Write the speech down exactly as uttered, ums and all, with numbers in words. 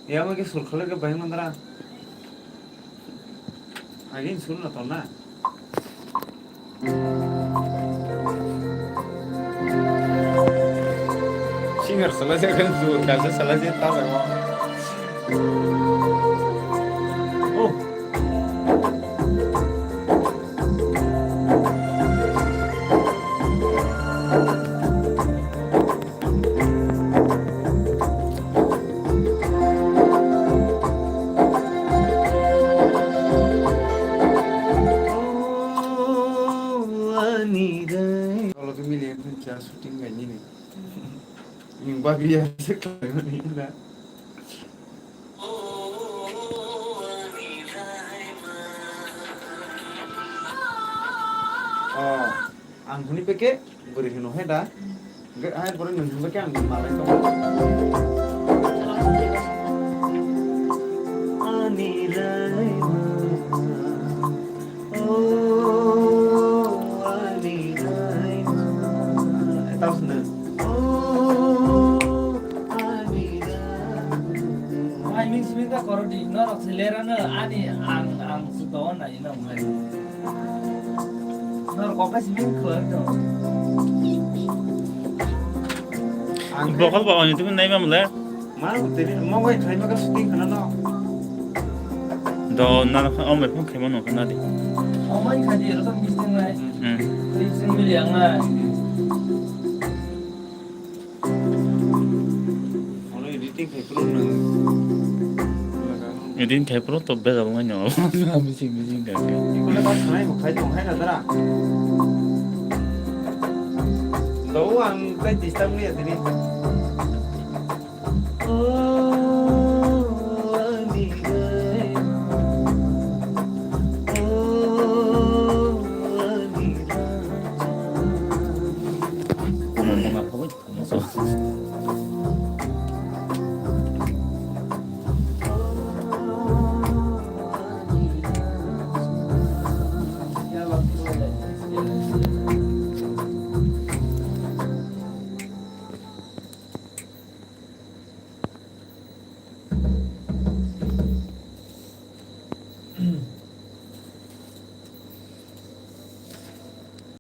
Ya, omo khe sur khlai khe bai mandra. Agin sur na tona. Singer sala se kan sur, kan sala se ta ba. Oh. Ani dai. Kalau tu milih yang kerja syuting kayak gini. Yang bagi ya sekarang ini dah. Oh, ang huni peke beri hino he da. Enggak, hai beri nung huni peke ang malai to. Ani lai ma. Oh, ani dai ma. Eh, tahu sini. Oh, ani dai ma. Ai, ming simi ka koro di, norok si lera na, ani ang, ang si bawa na ina mulai. Norok kokai simi ko to. Ang bokol ba oni tu nai ma mulai. Mano tini mo wai thai ma ka shooting khana no. Do na na kha omai phone khaima no khana di. Omai kha di ro to misting nai. Hmm. Misting mili ang nai. Ono editing khai pro no. Editing khai pro to bejal ngai no. Bising bising ka. Ikona ba khanai mo khai tong hai na dara. Do ang kai disturb ni tini.